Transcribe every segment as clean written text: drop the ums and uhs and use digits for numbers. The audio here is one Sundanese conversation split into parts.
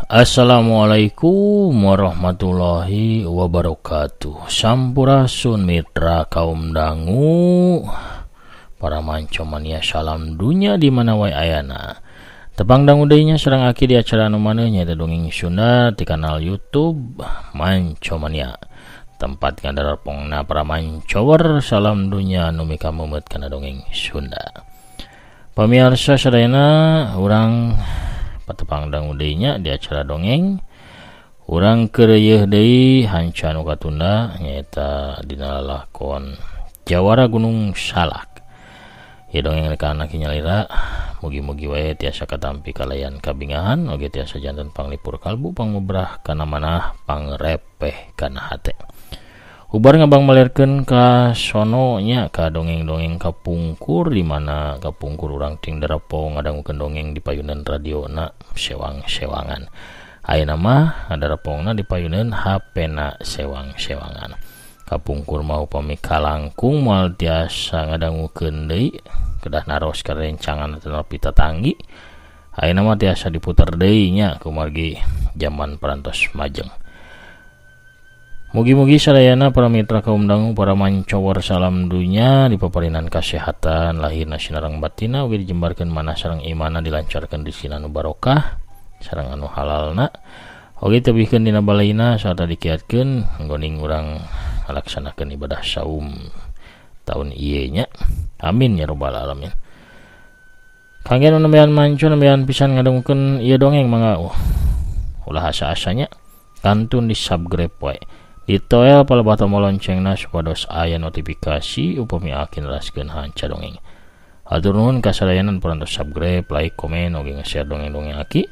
Assalamualaikum warahmatullahi wabarakatuh. Sampurasun mitra kaum dangu, para manco mania salam dunya di mana wae ayana. Tepang dangu deui nya sareng aki di acara anu maneh nyaeta Dongeng Sunda di kanal YouTube Manco Mania. Tempat ngadarapongna para mancower salam dunya anu mikamemeut kana dongeng Sunda. Pamirsa sadayana, urang patepang dangu deui nya di acara dongeng. Urang keureuyeih deui hanca nu katunda nyaeta dina lalakon Jawara Gunung Salak. Ieu dongeng rek anak nyalira, mugi-mugi wae tiasa katampi kalayan kabingahan oge tiasa janten panglipur kalbu pangmubrah kana manah pangrepeh kana hate. Ubar ngabang melerkeun ka sono nya ka dongeng-dongeng kapungkur di mana kapungkur urang ting darapo ngadangukeun dongeng di payunan radiona sewang-sewangan. Ayeuna mah ngadarapongna di payunan HP-na sewang-sewangan. Kapungkur mau pami kalangkung moal tiasa ngadangukeun deui kedah naros ka rencangan atanapi tatanggi. Ayeuna mah tiasa diputer deui nya kumargi jaman parantos majeng. Mugi-mugi sadayana para mitra kaum dangu, para mancower salam dunya dipaparinan kasehatan lahirna sinareng batina ugi dijembarkeun manah sareng imana dilancarkeun di anu barokah sareng anu halalna oge tebihkeun dina balaina sarta dikiatkeun nggoning urang ngalaksanakeun ibadah saum taun ieu nya. Amin ya rabbal alamin. Kangge nu nembean manco nembean pisan ngadangukeun ieu dongeng mangga ulah asa-asanya kantun di subscribe wae. Ditoel palebah tombol loncengna supados aya notifikasi upami akin neraskeun hanca dongeng. Hatur nuhun ka sadayana parantos subscribe, like, komen oge nge-share dongeng-dongeng aki.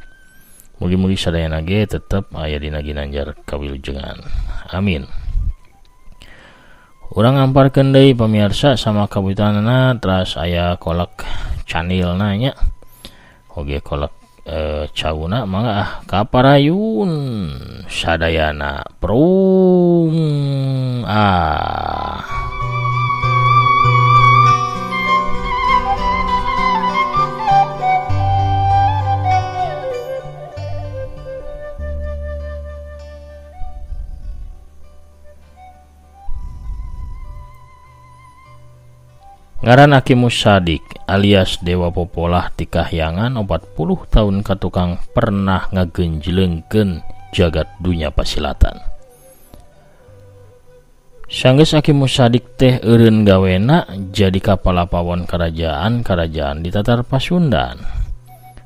Mugi-mugi sadayana ge tetep aya dina ginanjar kawilujengan. Amin. Urang ngamparkeun deui pamirsa sama kabutanana teras aya kolak canilna nya. Oge kolak cauna mangga ah kaparayun sadayana prung ah. Ngaran Aki Musadik alias Dewa Popolah ti Kahyangan 40 tahun katukang pernah ngagenjlengkeun jagat dunya pasilatan. Sanggeus Aki Musadik teh eureun gawena jadi kapala pawon kerajaan-kerajaan di Tatar Pasundan.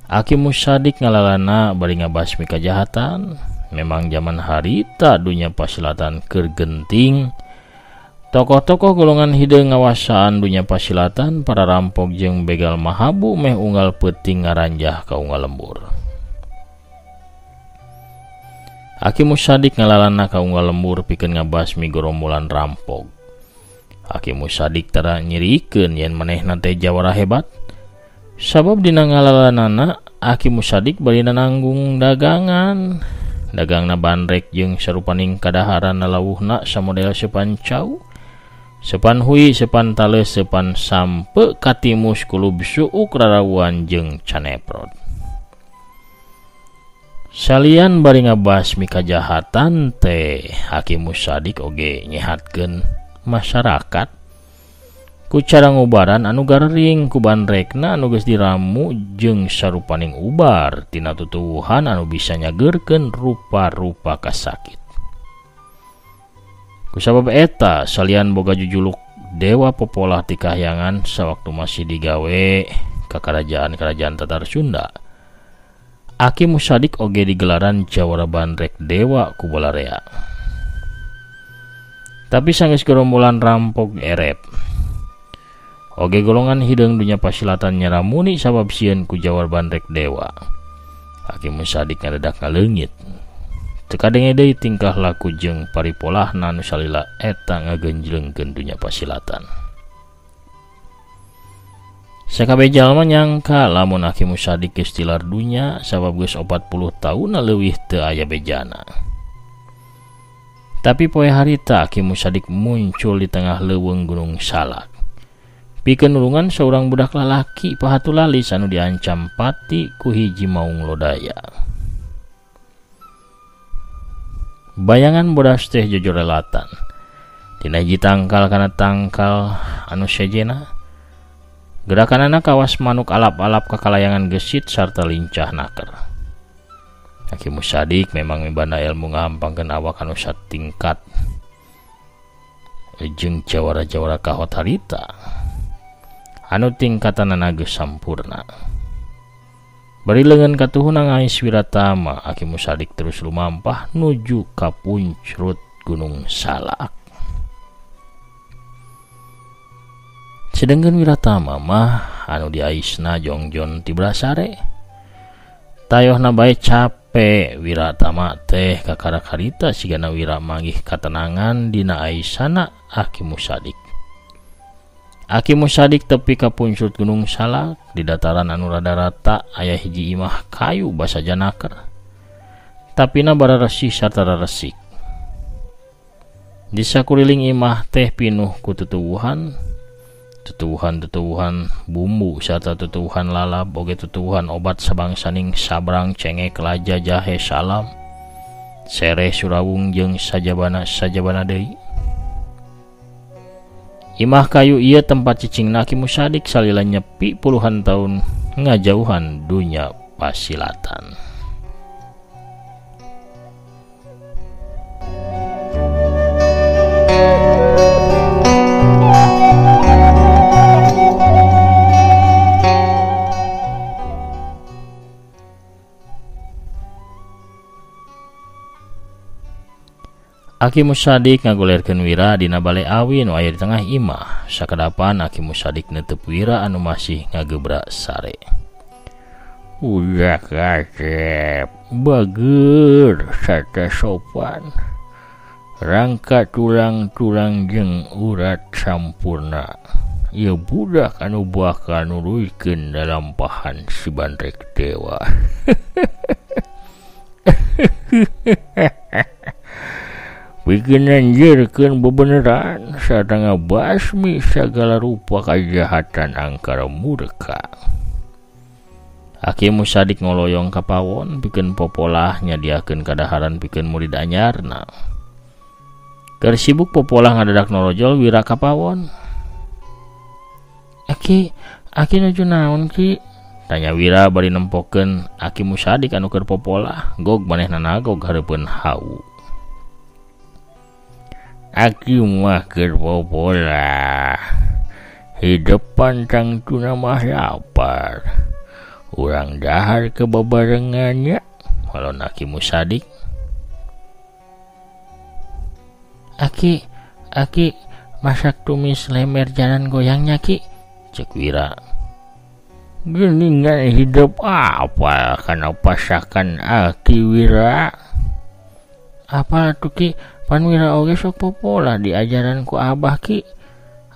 Aki Musadik ngalalana bari ngabasmi kajahatan. Memang zaman harita dunya pasilatan keur genting. Tokoh-tokoh golongan hideung ngawasaan dunya pasilatan, para rampok jeung begal mahabu meh unggal peuting ngaranjah ka unggal lembur. Aki Musadik ngalalana ka unggal lembur pikeun ngabasmi gerombolan rampok. Aki Musadik tara nyirikeun yen manehna teh jawara hebat. Sabab dina ngalalanana Aki Musadik bari nanggung dagangan. Dagangna bandrek jeung sarupaning kadaharan lawuhna samodel sepan cau, sepan hui, sepan tales, sepan sampe, katimus, kulub suuk, rarawuan jeung caneprot. Salian bari ngabasmi kajahatan teh Aki Musadik oge nyehatkeun masyarakat ku cara ngubaran anu garering ku bandrekna anu geus diramu jeung sarupaning ubar tina tutuwuhan anu bisa nyageurkeun rupa-rupa kasakit. Kusabab eta salian boga jujuluk Dewa Popolah ti Kahyangan sawaktu masih digawe ka kerajaan-kerajaan Tatar Sunda, Aki Musadik oge digelaran Jawara Bandrek Dewa ku balarea. Tapi sanggeus gerombolan rampok erep oge golongan hideung dunya pasilatan nyaramuni sabab sieun ku Jawara Bandrek Dewa. Aki Musadik ngadedak ngaleungit. Teu kadenge deui tingkah laku jeung paripolahna nu salila eta ngagenjlengkeun dunya pasilatan. Sakabeh jalma nyangka lamun Aki Musadik geus tilar dunya sabab geus 40 taun leuwih teu aya bejana. Tapi poe harita Aki Musadik muncul di tengah leuweung Gunung Salak. Pikeun nulungan saurang budak lalaki pahatu lalis anu diancam pati ku hiji maung lodaya. Bayangan bodas teh jojorelatan. Tina hiji tangkal kana tangkal anu sejena. Gerakanana kawas manuk alap-alap kakalayangan gesit sarta lincah naker. Aki Musadik memang mibanda ilmu ngampangkeun awak anu satingkat jeung jawara-jawara kahot harita anu tingkatanana geus sampurna. Bari leungeun katuhuna ngais Wiratama, Aki Musadik terus lumampah nuju ka puncrut Gunung Salak. Sedengkeun Wiratama mah anu diaisna jongjon tibrasare. Tayohna bae capek Wiratama teh kakara karita sigana Wira manggih katenangan dina aisana Aki Musadik. Aki Musadik tepi ka puncrut Gunung Salak di dataran anu rada rata aya hiji imah kayu basa janaker. Tapina bararesih sarta raresik. Di sakuriling imah teh pinuh ku tutuwuhan, tutuwuhan-tutuwuhan bumbu sarta tutuwuhan lalab oge tutuwuhan obat sabangsaning sabrang cengek laja jahe salam sereh surawung jeung sajabana-sajabana deui. Imah kayu ieu tempat cicingna Aki Musadik salila nyepi puluhan tahun ngajauhan dunya pasilatan. Aki Musadik ngagolerkeun Wira dina bale awi nu aya di tengah imah. Sakadapan Aki Musadik netep Wira anu masih ngagebrak sare. Ulah kasep, bager sarta sopan. Rangka tulang-tulang jeung urat sampurna. Ieu budak anu bakal nuluykeun dalampahan si Bandrek Dewa. Bikin anjirkeun bebeneran sarta ngabasmi sagala rupa kajahatan angkara murka. Aki Musadik ngoloyong ka pawon pikeun popolah nyadiakeun kadaharan pikeun murid anyarna. Keur sibuk popolah ngadadak norojol Wira ka pawon. Aki, aki nuju naon ki? Tanya Wira bari nempokeun Aki Musadik anu keur popolah gog manehna nagog hareupeun hawu. Aki mah keur popolah. Hidup pantang tuna mah lapar. Urang dahar kebabarengannya. Walon Aki Musadik. Aki, aki masak tumis lemer jalan goyangnya ki, cek Wira. Geningan hidup apa kana pasakan Aki Wira? Apa tuh ki? Pan Wira oge sok popolah diajaran ku abah ki.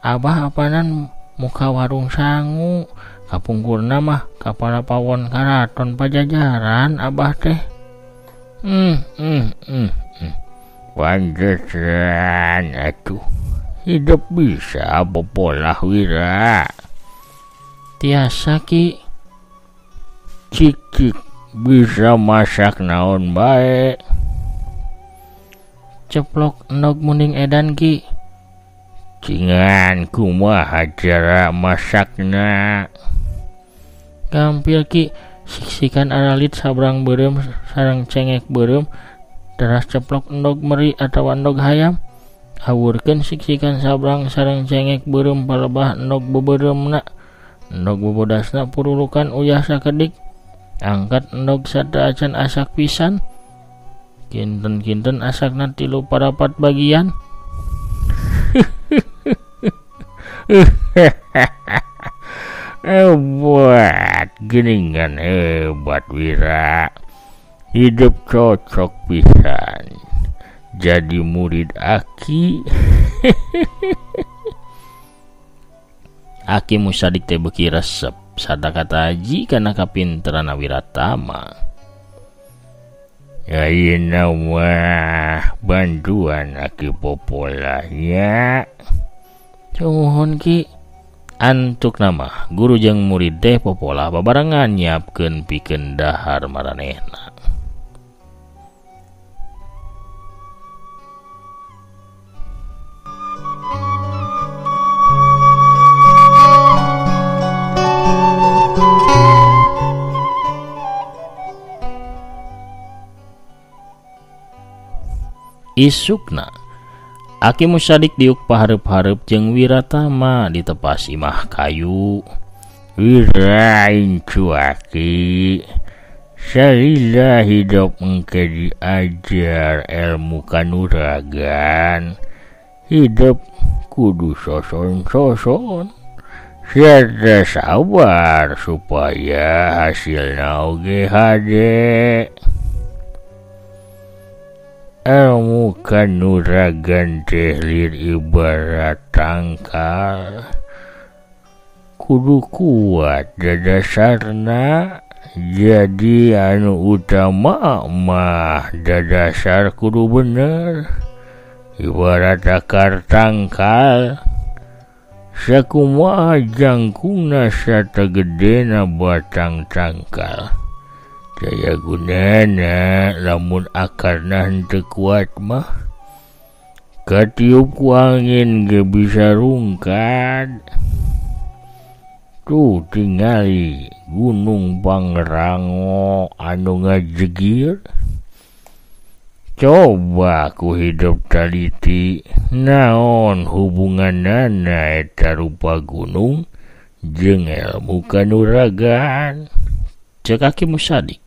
Abah apanan muka warung sangu kapungkurna mah kapala pawon karaton Pajajaran abah teh. Pantesan atuh hidup bisa popolah Wira. Tiasa ki. Cikik bisa masak naon bae. Ceplok endog munding edan ki. Cingan kumaha cara masakna? Gampil ki, siksikan aralit sabrang beureum sareng cengek beureum teras ceplok endog meri atawa endog hayam. Awurkeun siksikan sabrang sareng cengek beureum palebah endog beubereumna. Endog bobodasna purulukan uyah sakedik. Angkat endog sada acan asak pisan. Kinten-kinten asakna 3/4 bagian. Hebat geningan hebat Wira. Hidup cocok pisan jadi murid Aki. Aki Musadik teh beuki resep sarta kataji kana kapinteran Wiratama. Ayeuna mah bantuan Aki popolahnya. Sumuhun ki. Antuk nama guru jeung murid teh popolah babarengan nyiapkeun pikeun dahar maranehna. Isukna Aki Musadik diuk pahareup-hareup jeung Wiratama di tepas imah kayu. Wira incu aki, salila hidup engke diajar ilmu kanuragan. Hidup kudu soson-soson, serta sabar supaya hasilna oge hade. Ilmu kanuragan teh lir ibarat tangkal, kudu kuat dadasarna. Jadi anu utama mah dadasar kudu bener, ibarat akar tangkal. Sakumaha jangkungna satagedena batang tangkal, daya gunana lamun akarna henteu kuat mah, katiup ku angin ge bisa rungkad. Tuh tingali Gunung Pangrango anu ngajegir. Coba ku hidup taliti, naon hubunganana eta rupa gunung jeung ilmu kanuragan. Cek Aki Musadik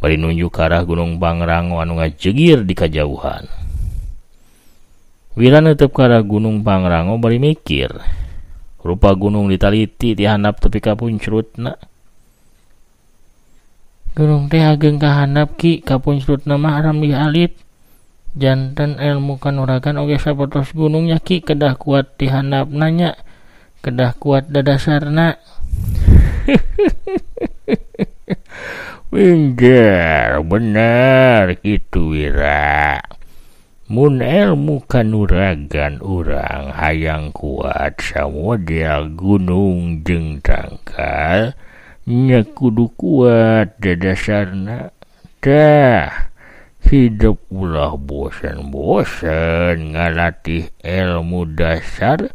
bari nunjuk ka arah Gunung Pangrango anu ngajegir di kajauhan. Wira netep ka arah Gunung Pangrango bari mikir. Rupa gunung ditaliti ti handap tepi ka puncrutna. Gunung teh ageng ka handap ki, ka puncrutna mah aram alit. Janten ilmu kanuragan oge sapertos gunungnya ki, kedah kuat ti handapna nya, kedah kuat dadasarna. Wingger bener kitu Wira. Mun ilmu kanuragan urang hayang kuat samodel gunung jeung tangkal, nya kudu kuat dadasarna. Tah, hidup ulah bosen-bosen ngalatih ilmu dasar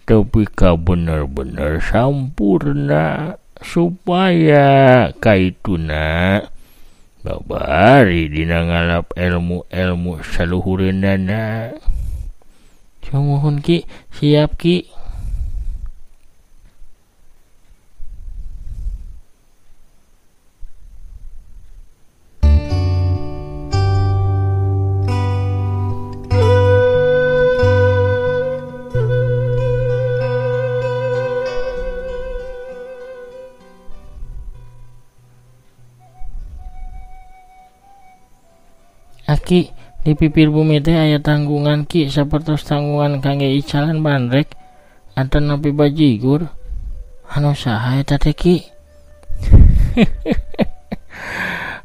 tepi ka bener-bener sampurna, supaya kaituna babari dina ngalap ilmu-ilmu saluhureunana. Sumuhun ki, siap ki. Aki, di pipir bumi teh aya tanggungan ki, sapertos tanggungan kangge icalan bandrek atanapi bajigur. Anu saha eta teh ki?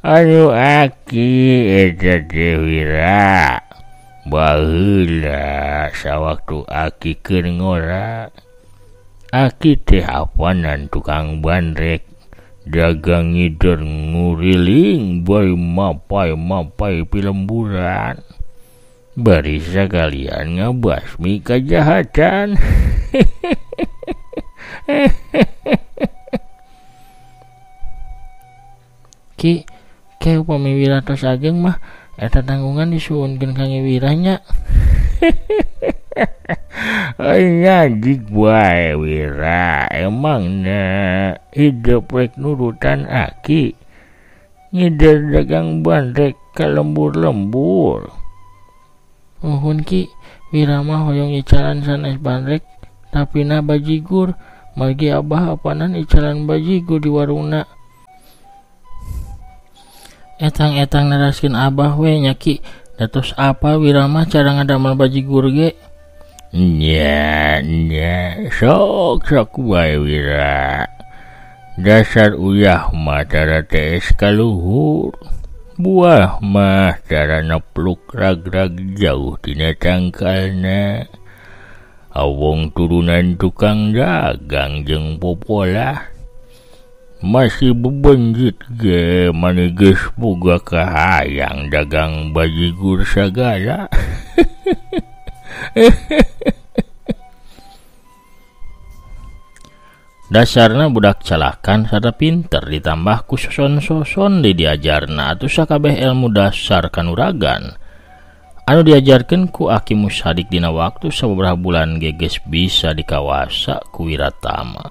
Anu aki eta teh Wira. Baheula sawaktu aki keur ngora, aki teh apanan tukang bandrek, dagang ngider nguriling bari mapai-mapai pilemburan, bari sakalian ngabasmi kajahatan. Ki, ke upami Wira tos ageng mah eta tanggungan disuhunkeun kangge Wira nya. Ngadik wae Wira, emangna hidup rek nurutan aki ngider dagang bandrek ka lembur-lembur. Muhun ki, Wira mah hoyong icalan sanes bandrek tapi na bajigur, margi abah apanan icalan bajigur di warungna. Etang-etang neraskeun abah we nya ki, datos apa Wira mah cara ngadamel bajigur ge? Nya, nya, sok sok wae Wira. Dasar uyah mah tara tees kaluhur, buah mah tara nepluk rag-rag jauh tina tangkalna. Awong turunan tukang dagang jeung popolah, masih bebenjit ge mani geus boga kahayang dagang bajigur sagala. Dasarna budak calakan sarta pinter ditambah ku soson-soson di diajarna atuh sakabeh ilmu dasar kanuragan. Anu diajarkeun ku Aki Musadik dina waktu sababaraha bulan ge geus bisa dikawasa ku Wiratama.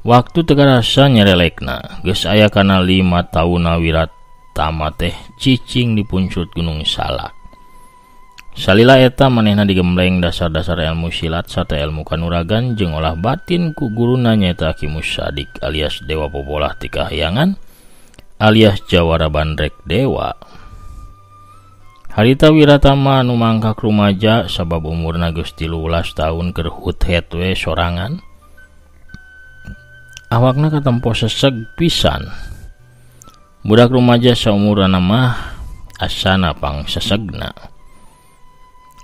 Waktu teu karasa nyerelekna, geus aya kana 5 taunna Wiratama teh cicing di punclut Gunung Salak. Salila eta manehna digembleng dasar-dasar ilmu silat sarta ilmu kanuragan jeung olah batin ku guruna nyaeta Aki Musadik alias Dewa Popolah ti Kahyangan alias Jawara Bandrek Dewa. Harita Wiratama anu mangkak rumaja sabab umurna geus 13 tahun keur hut-het we sorangan. Awakna katempo seseg pisan. Budak rumaja saumuranna mah asana pangsesegna.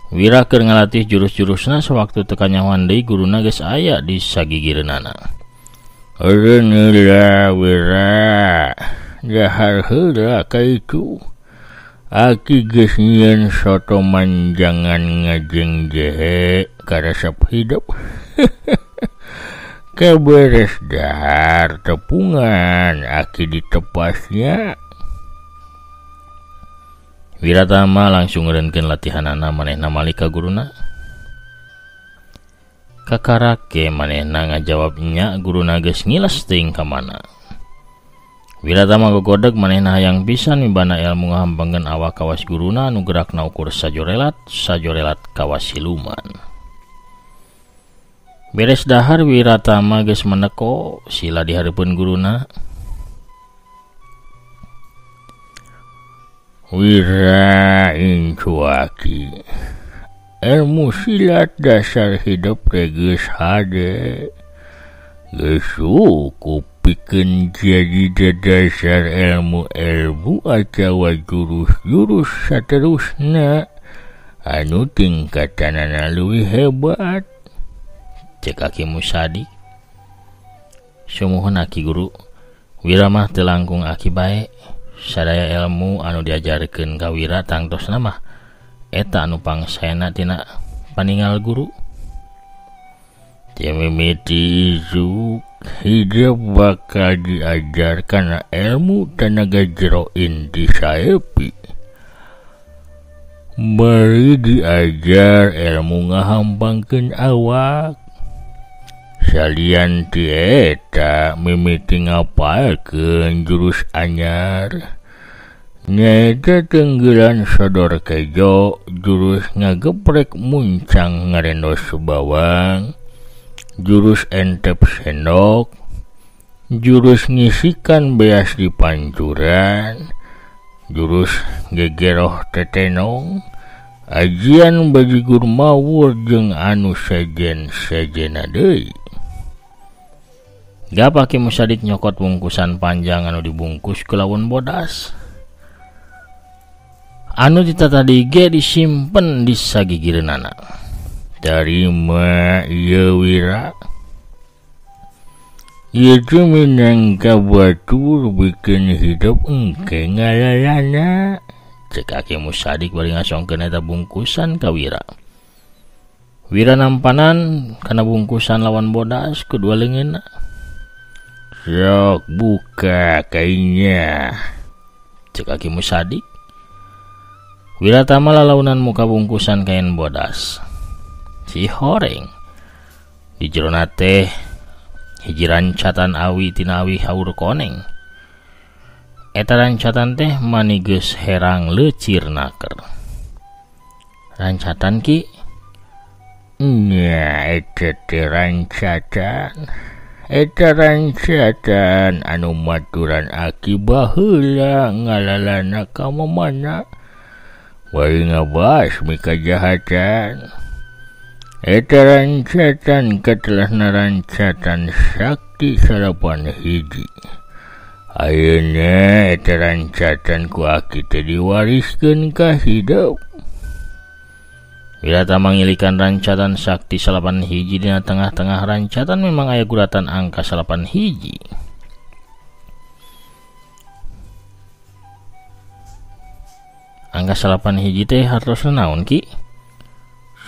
Wira keur ngalatih jurus-jurusna sawaktu teu kanyahoan deui guruna geus aya di sagigireunana. Eureun heula Wira, dahar heula ka itu. Aki geus nyieun soto manjangan ngajeng jehe karesep hidup. Keberes dahar tepungan aki ditepasnya. Wiratama langsung ngeureunkeun latihanana manehna malik ka guruna. Kakarake manehna ngajawab nya guruna geus ngiles teuing ka mana. Wiratama gogodeg manehna hayang pisan mibana ilmu ngahampengkeun awak kawas guruna anu gerakna ukur sajorelat, sajorelat kawas siluman. Beres dahar Wiratama geus meneko sila di hareupeun guruna. Wira incuaki, ilmu silat dasar hidup teh geus hade, geus cukup pikeun jadi dasar ilmu-ilmu atawa jurus-jurus saterusna anu tingkatanana leuwih hebat. Cek Aki Musadik. Sumuhun Aki Guru, Wira mah teu langkung aki bae. Sadaya ilmu anu diajarkeun ka Wira tangtosna mah eta anu pangsaena tina paningal guru. Mimiti isuk hidup bakal diajar kana ilmu tanaga jero inti saepi. Bari diajar ilmu ngahampangkeun awak. Salian ti eta mimiti ngapalkeun jurus anyar. Nyaeta tenggelan sodor kejo, jurus ngageprek muncang ngarendos bawang, jurus entep sendok, jurus ngisikan beas di pancuran, jurus gegeroh tetenong, ajian bajigur mawur jeung anu sejen-sejena deui. Gap Aki Musadik nyokot bungkusan panjang anu dibungkus ku lawan bodas. Anu ditata ge disimpen di sagigireunana. Tarima ieu Wira. Ieu teh minangka batur bikin hidup engke ngalalana. Cek Aki Musadik bari ngasongkeun eta bungkusan ka Wira. Wira nampanan kana bungkusan lawan bodas kedua leungeunna. Sok buka kainnya, cek Aki Musadik. Wiratama lalaunan muka bungkusan kain bodas. Si horeng di jerona teh hiji rancatan awi tina awi haur koneng. Eta rancatan teh mani geus herang leucir naker. Rancatan ki? Nya eta teh rancatan. Eta rancatan anu maturan aki baheula ngalalana ka mamana. Bari ngabasmi kajahatan. Eta rancatan katelahna rancatan sakti 91. Ayeuna eta rancatan ku aki teh diwariskeun ka hidup. Wiratama ngilikan rancatan sakti 91 dina tengah-tengah rancatan memang aya guratan angka 91. Angka 91 teh hartosna naon ki?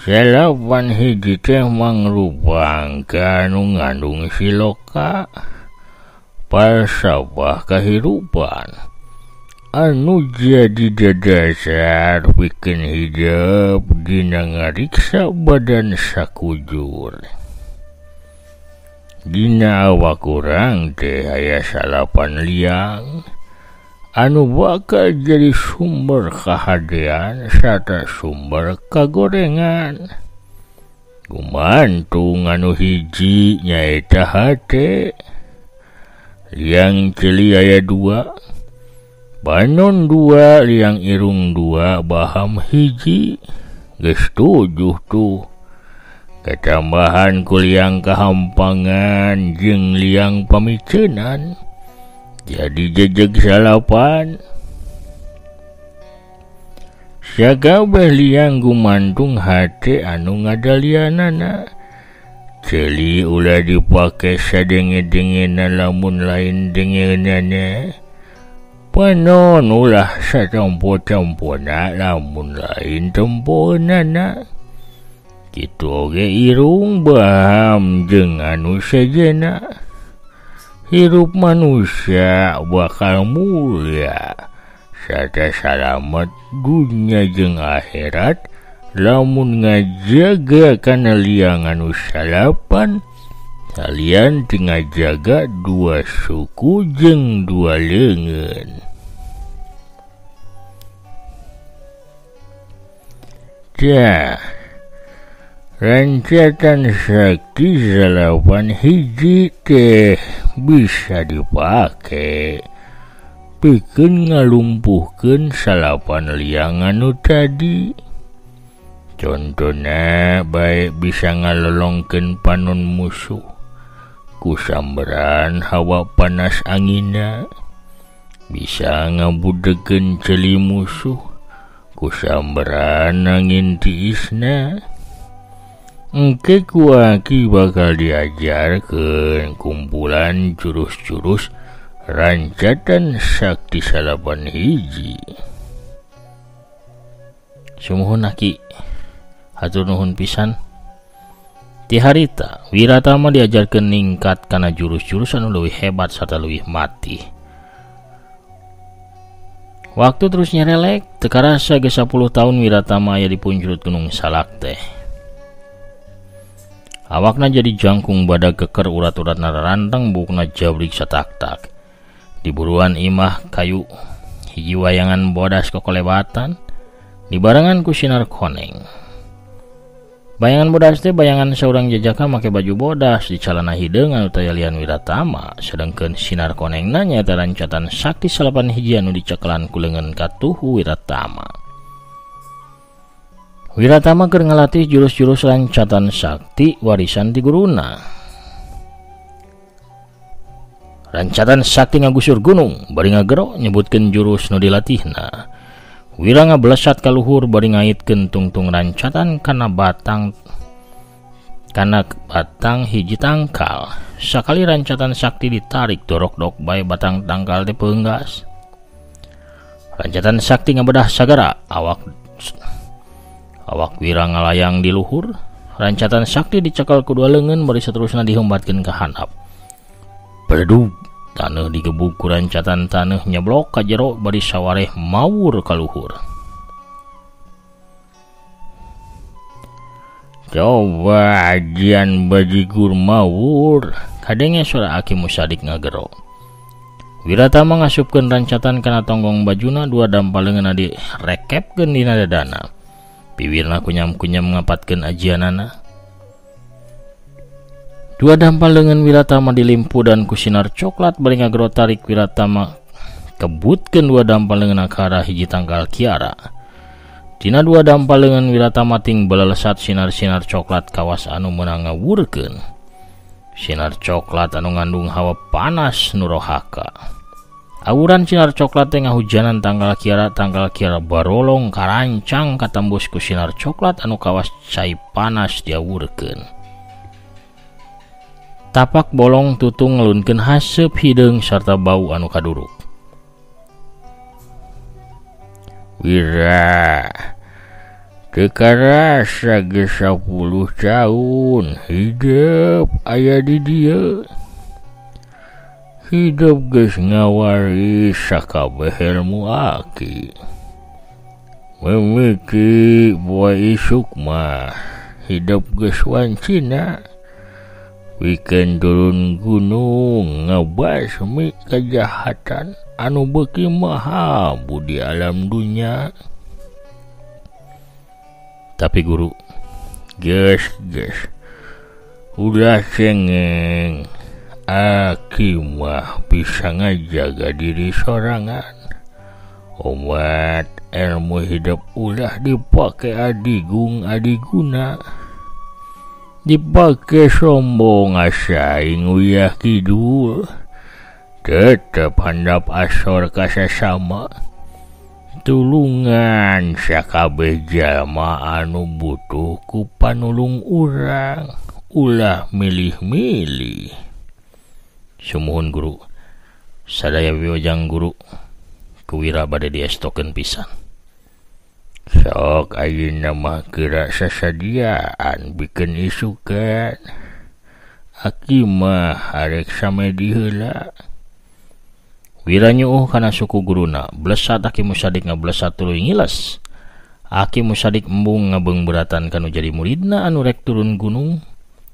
91 teh mangrupa angka anu ngandung siloka, falsafah kahirupan. Anu jadi dadasar pikeun hidup dina ngariksa badan sakujur. Dina awak urang teh aya salapan liang anu bakal jadi sumber kahadean sarta sumber kagorengan. Gumantung anu hiji nyaeta hate. Liang ceuli aya dua, panon dua, liang irung dua, baham hiji. Geus tujuh tuh. Katambahan ku liang kahampangan jeung liang pamiceunan. Jadi jejeg salapan. Sakabeh liang gumantung hate anu ngadalianana. Ceuli ulah dipake sadenge-dengena lamun lain dengeunana. Panon ulah satempo-tempona lamun lain temponana. Kitu oge irung baham jeung anu sejena. Hirup manusia bakal mulia sarta salamet dunya jeung akhirat lamun ngajaga kana liang anu salapan salian teu ngajaga dua suku jeung dua leungeun. Tah, rancatan sakti salapan hiji teh bisa dipake pikeun ngalumpuhkeun salapan liang anu tadi. Contona bae bisa ngalolongkeun panon musuh ku samberan hawa panas anginna, bisa ngabudegeun ceuli musuh ku samberan angin tiisna. Engke ku aki bakal diajarkeun kumpulan jurus-jurus rancatan sakti salapan hiji. Sumuhun aki, hatur nuhun pisan. Ti harita Wiratama diajarkeun ningkat kana jurus-jurus anu leuwih hebat sarta leuwih mati. Waktu terus nyerelek, teu karasa geus 10 tahun Wiratama aya di punjrut Gunung Salak teh. Awakna jadi jangkung badag keker, urat-uratna rarantang, buukna jabrik satak-tak. Di buruan imah kayu hiji wayangan bodas kokolebatan dibarengan ku sinar koneng. Bayangan bodas teh bayangan saurang jajaka make baju bodas di calana hideung anu tayalian Wiratama, sedengkeun sinar konengna nyaeta rancatan sakti salapan hiji anu dicekelan ku leungeun katuhu Wiratama. Wiratama keur ngalatih jurus-jurus rancatan sakti warisan ti guruna. Rancatan sakti ngagusur gunung bari ngagero nyebutkeun jurus nu dilatihna. Wira ngablesat ka luhur bari ngaitkeun tungtung rancatan kana batang hiji tangkal. Sakali rancatan sakti ditarik dorok-dok bae batang tangkal teh peunggas. Rancatan sakti ngabedah sagara, awak Wira ngalayang di luhur. Rancatan sakti dicekel ku dua leungeun bari saterusna dihembatkeun ka handap. Beledug taneuh digebug ku rancatan taneuh nyeblok ka jero bari sawareh mawur ka luhur. Coba ajian bajigur mawur, kadenge suara Aki Musadik ngagero. Wiratama ngasupkeun rancatan kana tonggong bajuna, dua dampal leungeunna direkepkeun dina dadana. Piwirna kunyam-kunyam ngapatkeun ajianana. Dua dampal leungeun Wiratama dilimpudan ku sinar coklat bari ngagero tarik Wiratama kebutkeun dua dampal leungeunna ka arah hiji tangkal kiara. Dina dua dampal leungeun Wiratama ting belelesat sinar-sinar coklat kawas anu meunang ngawurkeun. Sinar coklat anu ngandung hawa panas nu rohaka. Awuran sinar coklat teh ngahujanan tangkal kiara barolong karancang katembus ku sinar coklat anu kawas cai panas diawurkeun. Tapak bolong tutung ngelunkeun haseup hideung sarta bau anu kaduruk. Wira, teu karasa geus 10 tahun hidup aya di dieu. Hidup geus ngawaris sakabeh ilmu aki. Mimiti poe isuk mah hidup geus wancina. Weekend turun gunung ngabasmi kejahatan anu beuki maha budi alam dunya. Tapi guru, geus ulah cengeng. Aki mah bisa ngajaga diri sorangan. Omat ilmu hidup ulah dipake adigung adiguna. Dipake sombong asaing uyah kidul. Tetep handap asor kasasama. Tulungan sakabeh jalma anu butuh ku panulung urang. Ulah milih-milih. Sumuhun guru, sadaya wiwajang guru, kuwira bade diestokeun pisan. Sok ayeuna mah geura sasadiaan bikeun isukan. Aki mah arek samedi heula. Wira nyuuh kana suku guruna, blesat Aki Musadik ngablesat tuluy ngiles. Aki Musadik embung ngabeungbeuratan kanu jadi muridna anu rek turun gunung.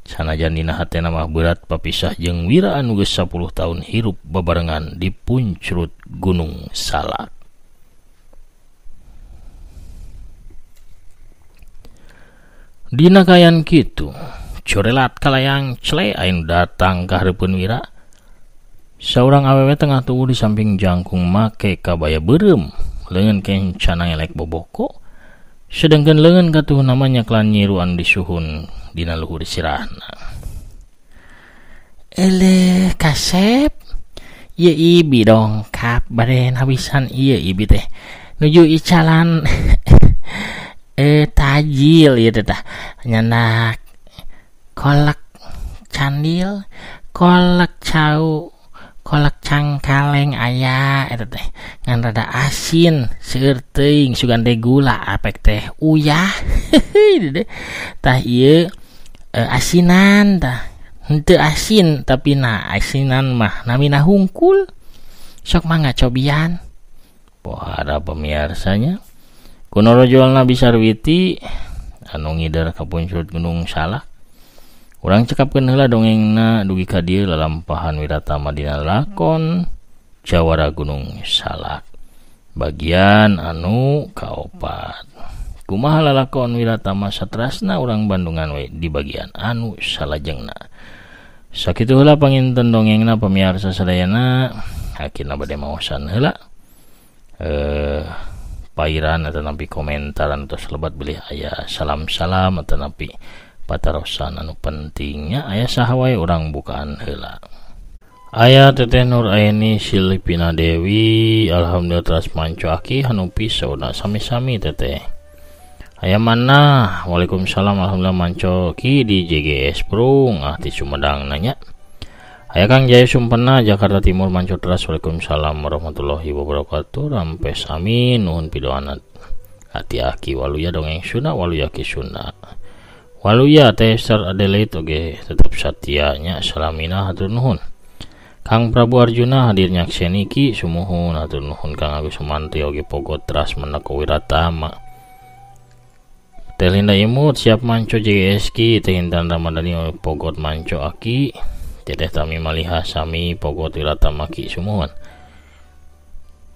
Sanajan dina hatena mah berat papisah jeung Wira anu geus 10 tahun hirup babarengan di puncrut Gunung Salak. Dina kayan kitu, corelat kalayang cle anu datang ka hareupeun Wira. Saurang awewe tengah tubuh di samping jangkung make kabaya beureum, leungeun kencana ngelek boboko. Sedangkan leungeun katuh namanya klan nyiru anu disuhun dina luhur sirahna. Eleh kasep, ieu ibi dongkap bade habisan ieu ibi teh nuju icalan tajil ieu teh tah nyandak kolak candil, kolak cau, kolak cangkaleng aya eta teh ngan rada asin seueur teuing sugan teh gula apek teh uyah. Tah ieu asinan tah henteu asin tapi na asinan mah namina hungkul. Sok mangga cobian. Pohara pemiarsanya kunoro jualna Bisarwiti anu ngider ka puncrut Gunung Salak. Urang cekapkeun heula dongengna dugi ka dieu lalampahan Wiratama dina lakon Jawara Gunung Salak bagian anu kaopat. Kumaha lalakon Wiratama satrasna urang Bandungan we di bagian anu salajengna. Sakitu heula panginten dongengna pamiarsa sadayana, akhirna bade maosan heula. Pairan atanapi komentaran tos lebat bilih aya salam-salam atanapi patarosan anu pentingnya aya saha wae urang bukaan heula. Aya Teteh Nur Aini Silipina Dewi, alhamdulillah teras manco aki hanupi sauna sami-sami teteh. Aya mana? Waalaikumsalam, alhamdulillah manco ki di JGS Prung ah di Sumedang nanya. Aya Kang Jaya Sumpena Jakarta Timur manco teras, waalaikumsalam warahmatullahi wabarakatuh. Rampes amin nuhun pidoana hati aki waluya dongeng Sunda waluya ki Sunda. Waluya teh Sar Adelaide oge tetep satianya salamina hatur nuhun. Kang Prabu Arjuna hadir nyakseni ki sumuhun hatur nuhun. Kang Agus Sumantri oge pogot teras menek Wiratama. Teh Linda Imut siap manco JGS ki. Teh Intan Ramadhani pogot manco aki. Teteh Tami Maliha sami pogot Wiratama ki sumuhun.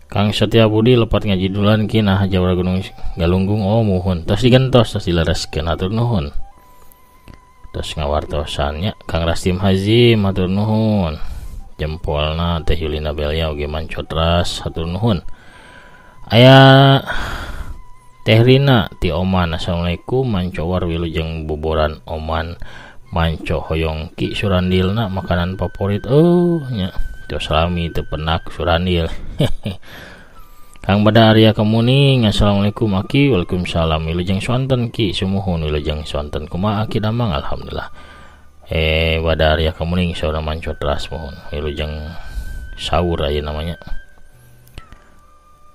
Kang Setia Budi lepat ngajidulan ki nah Jawara Gunung Galunggung oh muhun tos digentos tos dilereskeun hatur nuhun. Tos ngawartosannya Kang Rastim Hazim hatur nuhun. Jempolna Teh Yulina Belia oge manco teras hatur nuhun. Aya Teh Rina ti Oman, assalamualaikum manco war wilujeng buboran Oman manco hoyong ki surandilna makanan favorit oh nya teu salami teu penak surandil. Kang Bada Arya Kemuning, assalamualaikum aki, waalaikumsalam wilujeng sonten ki sumuhun wilujeng sonten kumaha aki damang alhamdulillah. Bada Arya Kemuning saurang manco teras mohon wilujeng sahur aya namanya.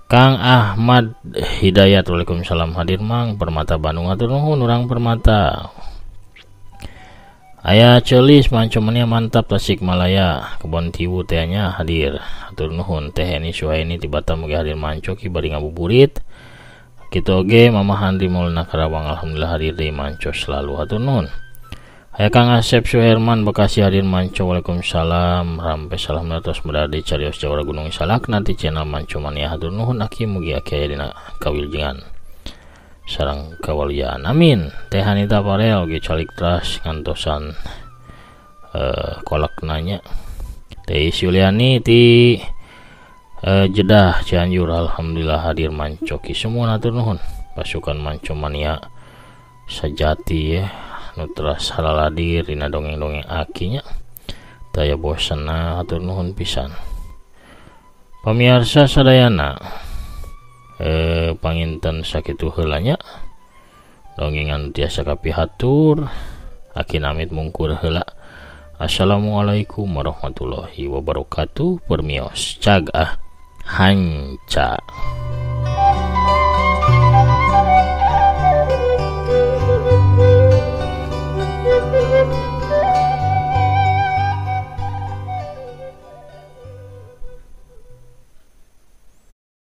Kang Ahmad Hidayat, waalaikumsalam hadir mang Permata Bandung hatur nuhun urang Permata. Aya Celis Mancomania mantap Tasikmalaya Kebon Tiwu teh nya hadir hatur nuhun. Teh Eni Suhaini ti Batam oge hadir mancoki bari ngabuburit. Kitu oge Mama Handri Maulana Karawang alhamdulillah hadir deui manco selalu hatur nuhun. Aya Kang Asep Suherman Bekasi hadir manco waalaikumsalam rampes alhamdulillah tos berada di Carios Jawara Gunung Salak nanti channel Manco Mania hatur nuhun aki mugi aki aya dina kawiljengan sareng kawalian amin. Teh Hanita Parel oge calik teras ngantosan kolak nanya. Teh Yuliani ti Jeddah Cianjur alhamdulillah hadir mancoki semua hatur nuhun pasukan Manco Mania sejati ya nu teras haladir dina dongeng-dongeng akinya daya bosena hatur nuhun pisan. Pamiarsa sadayana panginten sakitu heula nya dongengan tiasa kapihatur aki namit mungkur heula. Assalamualaikum warahmatullahi wabarakatuh. Permios cag ah hanca.